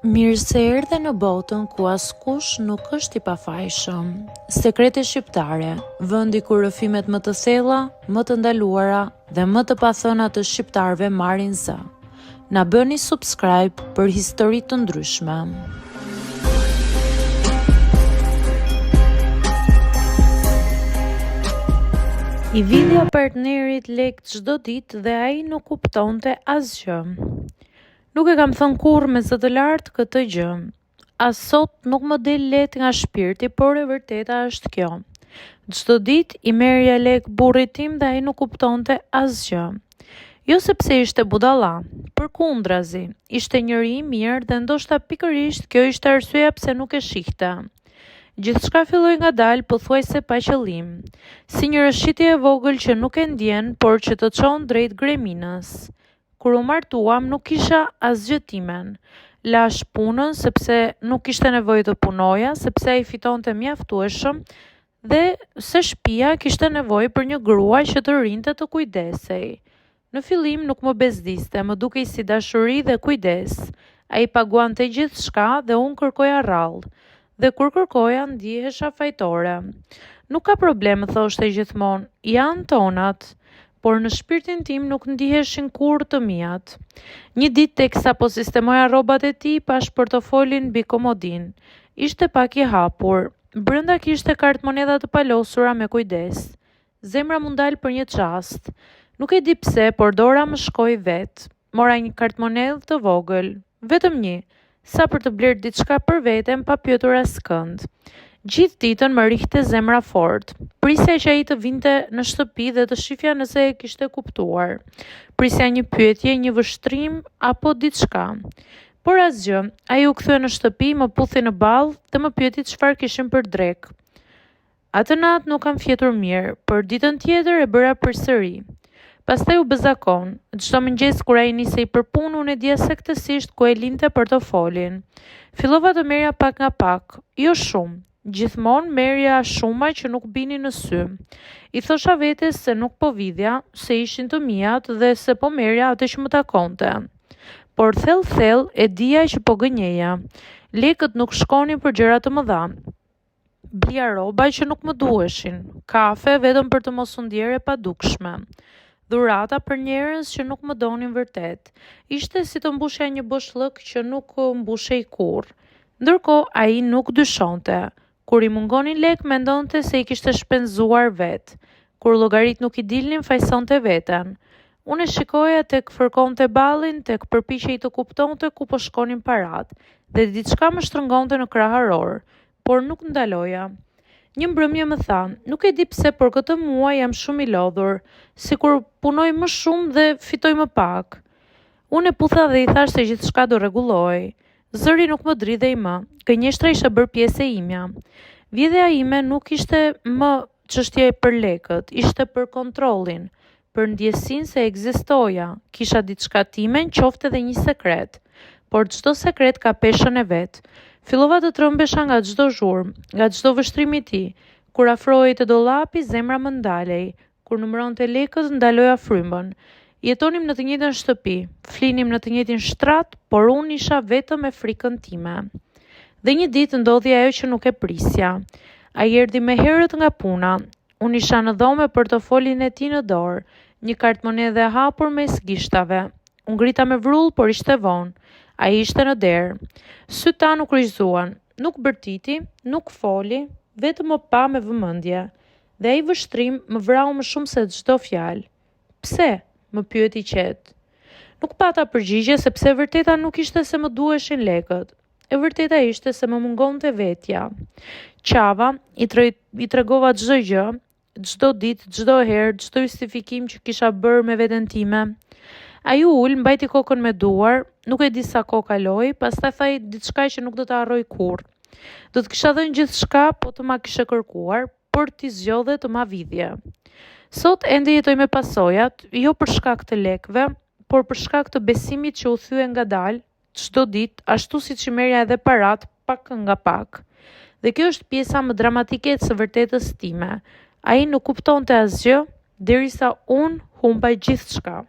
Mirë se erdhe në botën ku askush nuk është i pafajshëm. Sekrete shqiptare, vendi ku rrëfimet më të thella, më të ndaluara dhe më të pathëna të shqiptarëve marrin zë. Na bëni subscribe për histori të ndryshme. I vidhja partnerit lekë çdo ditë dhe ai nuk kuptonte asgjë. Nuk e kam thënë kurrë me zë të lartë këtë gjë. As sot nuk më del lehtë nga shpirti, por e vërteta është kjo. Çdo ditë i merrja lekë burrit tim dhe ai nuk kuptonte asgjë. Jo sepse ishte budalla, përkundrazi, ishte njeri i mirë dhe ndoshta pikërisht kjo ishte arsyeja pse nuk e shihte. Gjithçka filloi ngadalë, pothuajse pa qëllim, si një rrëshqitje e vogël që nuk e ndjen, por që të çon drejt greminës. Kur u martuam nuk kisha asgjë timen. Lashë punën sepse nuk kishte nevojë të punoja, sepse ai fitonte mjaftueshëm dhe se shtëpia kishte nevojë për një grua që të rrinte të kujdesej. Në fillim nuk më bezdiste, më dukej si dashuri dhe kujdes. Ai paguante gjithçka dhe unë kërkoja rrallë. Dhe kur kërkoja ndihesha fajtore. Nuk ka problem, më thoshte gjithmonë, janë tonat. Por në shpirtin tim nuk ndiheshin kurrë të miat. Një ditë teksa po sistemoja rrobat e tij, pashë portofolin mbi komodinë. Ishte pak i hapur. Brenda kishte kartëmonedha të palosura me kujdes. Zemra m'u ndal për një çast. Nuk e di pse, por dora më shkoi vetë. Mora një kartëmonedhë të vogël. Vetëm një, sa për të blerë diçka për veten pa pyetur askënd. Gjithë ditën më rrihte zemra fort. Prisja që ai të vinte në shtëpi dhe të shifja nëse e kishte kuptuar. Prisja një pyetje, një vështrim apo diçka. Por asgjë. Ai u kthye në shtëpi, më puthi në ballë dhe më pyeti çfarë kishim për drekë. Atë natë nuk kam fjetur mirë, por ditën tjetër e bëra përsëri. Pastaj u bë zakon. Çdo mëngjes kur ai nisej për punë, unë e dija saktësisht ku e linte portofolin. Fillova të merrja pak nga pak, jo shumë. Gjithmonë merrja shuma që nuk binin në sy. I thosha vetes se nuk po vidhja, se ishin të miat dhe se po merrja atë që më takonte. Por thellë thellë e dija që po gënjeja. Lekët nuk shkonin për gjëra të mëdha. Blija rroba që nuk më duheshin, kafe vetëm për të mos u ndjerë e padukshme, dhurata për njerëz që nuk më donin vërtet. Ishte si të mbushja një boshllëk që nuk mbushej kurrë. Ndërkohë ai nuk dyshonte. Kur i mungonin lekë mendonte se i kishte shpenzuar vetë. Kur llogaritë nuk i dilnin fajësonte veten. Unë e shikoja tek fërkonte ballin, tek përpiqej të kuptonte ku po shkonin paratë, dhe diçka më shtrëngonte në kraharor, por nuk ndaloja. Një mbrëmje më tha, nuk e di pse, por këtë muaj jam shumë i lodhur, sikur punoj më shumë dhe fitoj më pak. Unë e putha dhe i thashë se gjithçka do rregullohej. Zëri nuk më dridhej më, gënjeshtra ishte bërë pjesë e imja. Vjedhja ime nuk ishte më çështje për lekët, ishte për kontrollin, për ndjesinë se ekzistoja, kisha diçka timen, qoftë edhe një sekret. Por çdo sekret ka peshën e vet. Fillova të trembesha nga çdo zhurmë, nga çdo vështrim i tij. Kur afrohej te dollapi, zemra më ndalej. Kur numëronte lekët, ndaloja frymën. Jetonim në të njëjtën shtëpi, flinim në të njëjtin shtrat, por unë isha vetëm me frikën time. Dhe një ditë ndodhi ajo që nuk e prisja. Ai erdhi më herët nga puna. Unë isha në dhomë me portofolin e tij në dorë, një kartëmonedhë e hapur mes gishtave. U ngrita me vrull, por ishte vonë. Ai ishte në derë. Sytë tanë u kryqëzuan. Nuk bërtiti, nuk foli, vetëm më pa me vëmendje. Dhe ai vështrim më vrau më shumë se çdo fjalë. Pse? më pyeti qetë. Nuk pata përgjigje sepse e vërteta nuk ishte se më duheshin lekët. E vërteta ishte se më mungonte vetja. Qava, i, tre, i tregova çdo gjë, çdo ditë, çdo herë, çdo justifikim që kisha bërë me veten time. Ai u ul, mbajti kokën me duar, nuk e di sa kohë kaloi, pastaj tha diçka që nuk do ta harroj kurrë. Do të kisha dhënë gjithçka, po të ma kishe kërkuar, por ti zgjodhe të ma vidhje. Sot ende jetoj me pasojat, jo për shkak të lekëve, por për shkak të besimit që u thye ngadalë, çdo ditë, ashtu siç i merrja edhe paratë pak nga pak. Dhe kjo është pjesa më dramatike e së vërtetës time. Ai nuk kuptonte asgjë, derisa unë humba gjithçka.